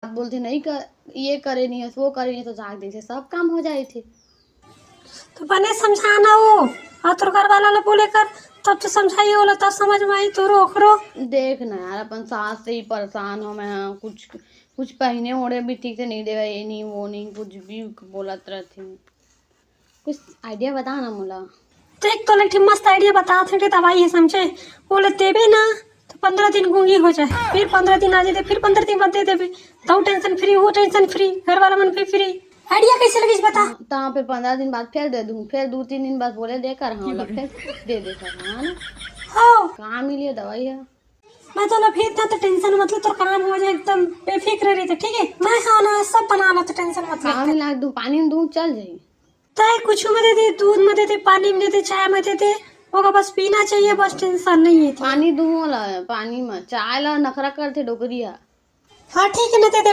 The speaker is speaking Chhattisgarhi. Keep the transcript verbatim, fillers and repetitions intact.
बोलथे, "नहीं कर, ये करे नहीं है, वो करे नहीं है," तो जाके देखे, सब काम हो जाए थे। तो बने समझाना वो, और तोर घर वाला ला बोले कर, तब तो समझाइए वाला, तब समझ में आई तोरो ओकरो। देख ना यार, अपन सास से ही परेशान हो मैं, हाँ, कुछ, कुछ पहने ओढ़े भी ठीक से नहीं देवे, ये नहीं, वो नहीं, कुछ भी बोलत रहती हूँ। कुछ आइडिया बता ना मोला। देख, तो एक ठे मस्त आइडिया बता थे, दवाई है समझे, वो ले देबे ना, तो पंद्रह दिन गूंगी हो जाए, फिर पंद्रह दिन आ जाते, फिर पंद्रह दिन बाद दे देबे, तो टेंशन फ्री, वो टेंशन फ्री, घर वाला मन भी फ्री। आइडिया कैसे लगिस बता? हाँ, तो फिर पंद्रह दिन बाद फिर दे दूँ, फिर दो तीन दिन बाद बोले दे कर, हाँ, बोला, फिर दे दे कर, हाँ ना? हो। कहाँ मिली है दवाई है? मैं तो ला फिर था तो टेंशन मतलब तोर काम हो जाए, एकदम बेफिक्र रही तो ठीक है। मैं हाँ ना सब बना ला तो टेंशन मतलब। काम मिला दूँ, पानी में दूँ, चल जाई। तय कुछ में दे दे, दूध में दे दे, पानी में दे दे, चाय में दे दे, ओका बस पीना चाहिए, बस टेंशन नहीं है। पानी दूँ ला, पानी में, चाय ला नखरा करथे डोकरी हा। हाँ ठीक है ना, दे दे,